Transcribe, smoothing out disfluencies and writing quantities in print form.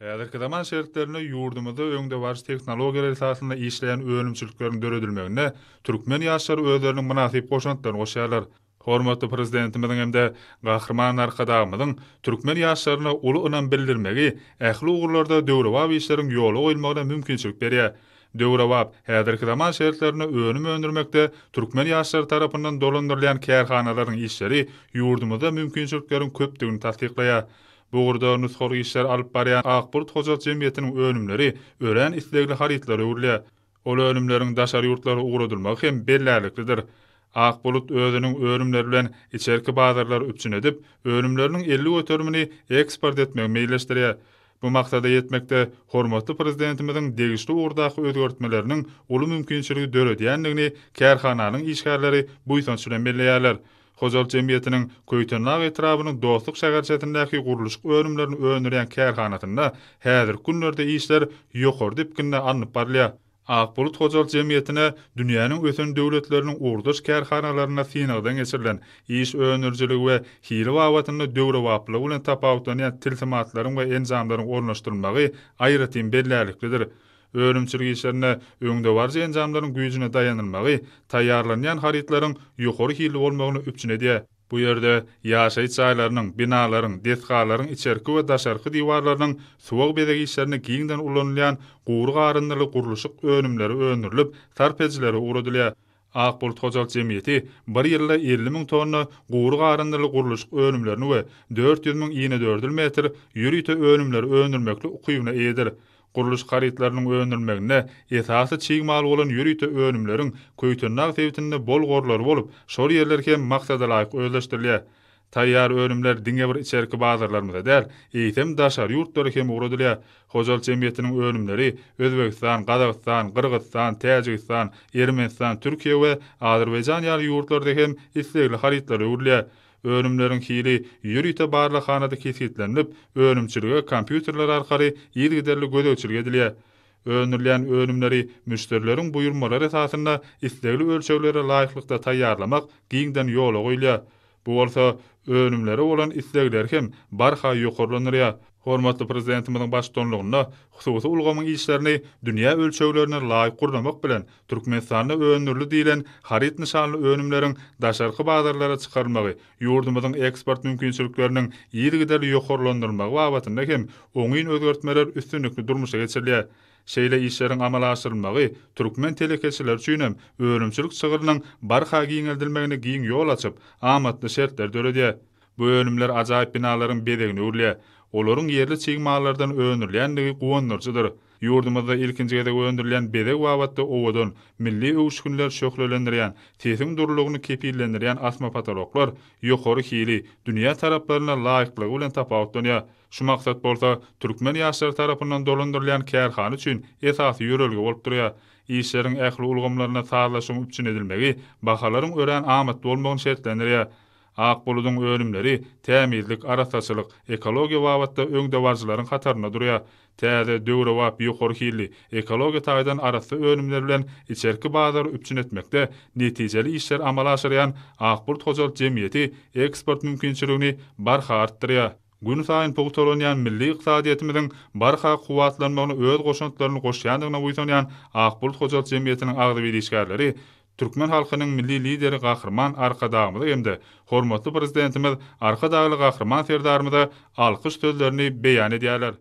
Häzirki zaman şertlerinde ýurdumyzda öňdebaryjy tehnologiýalar esasynda işleýän önümçilikleriň döredilmeginde türkmen ýaşlary özleriniň mynasyp goşantlaryny goşýarlar. Hormatly Prezidentimiziň hem-de Gahryman Arkadagymyzyň türkmen ýaşlaryna uly ynam bildirmegi ähli ugurlarda döwrebap işleriň ýola goýulmagyna mümkinçilik berýär. Döwrebap, häzirki zaman şertlerinde önüm öndürmekde türkmen ýaşlary tarapyndan dolandyrylýan kärhanalaryň işleri ýurdumyzda mümkinçilikleriň köpdügini tassyklaýar. Bu ugurda nusgalyk işleri alyp barýan Ak bulut hojalyk jemgyýetiniň önümleri örän islegli harytlara öwrülýär. Ol önümleriň daşary ýurtlara ugradylmagy hem bellärliklidir. Ak bulut özüniň önümleri bilen içerki bazarlary üpjün edip, önümleriniň 50 göterimini eksport etmegi meýilleşdirýär. Bu maksada ýetmekde hormatly Prezidentimiziň degişli ugurdaky özgertmeleriniň uly mümkinçiligi döredýändigini kärhananyň işgärleri buýsanç bilen belleýärler. Hojalyk jemgyýetiniň Köýtendag etrabynyň Dostluk şäherçesindäki gurluşyk önümlerini öndürýän kärhanasynda häzirki günlerde işler ýokary depginde alnyp barylýar. Ak bulut hojalyk jemgyýetine dünýäniň ösen döwletleriniň ugurdaş kärhanalarynda synagdan geçirilen, iş öndürijiligi we hili babatynda döwrebaplygy bilen tapawutlanýan tilsimatlaryň we enjamlaryň ornaşdyrylmagy aýratyn bellärliklidir. Önümçilik işlerinde öňdebaryjy enjamlaryň güýjüne daýanylmagy taýýarlanýan harytlaryň ýokary hilli bolmagyny üpjün edýär. Bu ýerde ýaşaýyş jaýlarynyň, binalaryň, desgalaryň içerki we daşarky diwarlarynyň suwag bezeg işlerinde giňden ulanylýan gury garyndyly gurluşyk önümleri öndürilip, sarp edijilere ugradylýar. Ak bulut hojalyk jemgyýeti bir ýylda 50 müň tonna gury garyndyly gurluşyk önümlerini we 400 müň inedördül metr ýörite önümleri öndürmeklik ukybyna eýedir. Gurluşyk harytlarynyň öndürilmeginde esasy çig mal bolan ýörite önümleriň Köýtendag sebitinde bol gorlary bolup, şol ýerler hem maksadalaýyk özleşdirilýär. Taýýar önümler diňe bir içerki bazarlarymyza däl, eýsem, daşary ýurtlara hem ugradylýar. Hojalyk jemgyýetiniň önümleri Özbegistan, Gazagystan, Gyrgyzystan, Täjigistan, Ermenistan, Türkiýe we Azerbaýjan ýaly ýurtlarda hem islegli harytlara öwrülýär. Önümleriň hili ýörite barlaghanada kesgitlenilip, önümçilige kompýuterler arkaly yzygiderli gözegçilik edilýär. Öndürilýän önümleri müşderileriň buýurmalary esasynda islegli ölçeglere laýyklykda taýýarlamak giňden ýola goýulýar. Bu bolsa önümlere bolan islegleri hem barha ýokarlandyrýar. Hormatly Prezidentimiziň baştutanlygynda hususy ulgamyň işlerini dünýä ölçeglerine laýyk gurnamak bilen, Türkmenistanda öndürildi diýlen haryt nyşanly önümleriň daşarky bazarlara çykarylmagy, ýurdumyzyň eksport mümkinçilikleriniň yzygiderli ýokarlandyrylmagy babatynda hem oňyn özgertmeler üstünlikli durmuşa geçirilýär. Şeýle işleriň amala aşyrylmagy türkmen telekeçileri üçin hem önümçilik çygrynyň barha giňeldilmegine giň ýol açyp, amatly şertleri döredýär. Bu önümler ajaýyp binalaryň bezegine öwrülýär. Olaryň ýerli çig mallardan öndürilýändigi guwandyryjydyr. Ýurdumyzda ilkinji gezek öndürilýän bezeg babatda owadan, milli öwüşginleri şöhlelendirýän, sesiň durulygyny kepillendirýän asma potoloklar ýokary hili, dünýä talaplaryna laýyklygy bilen tapawutlanýar. Şu maksat bolsa türkmen ýaşlary tarapyndan dolandyrylýan kärhana üçin esasy ýörelge bolup durýar. Işleriň ähli ulgamlarynda sazlaşygyň üpjün edilmegi bahalaryň örän amatly bolmagyny şertlendirýär. Ak buludyň önümleri tämizlik, arassaçylyk, ekologiýa babatda öňdebaryjylaryň hatarynda durýar. Täze, döwrebap, ýokary hilli, ekologiýa taýdan arassa önümler bilen içerki bazary üpjün etmekde netijeli işleri amala aşyrýan Ak bulut hojalyk jemgyýeti eksport mümkinçiligini barha artdyrýar. Günsaýyn pugtalanýan milli ykdysadyýetimiziň barha kuwwatlanmagyna öz goşantlaryny goşýandygyna buýsanýan Ak bulut hojalyk jemgyýetiniň agzybir işgärleri türkmen halkynyň Milli Lideri Gahryman Arkadagymyza hem-de hormatly Prezidentimiz Arkadagly Gahryman Serdarymyza alkyş sözlerini beýan edýärler.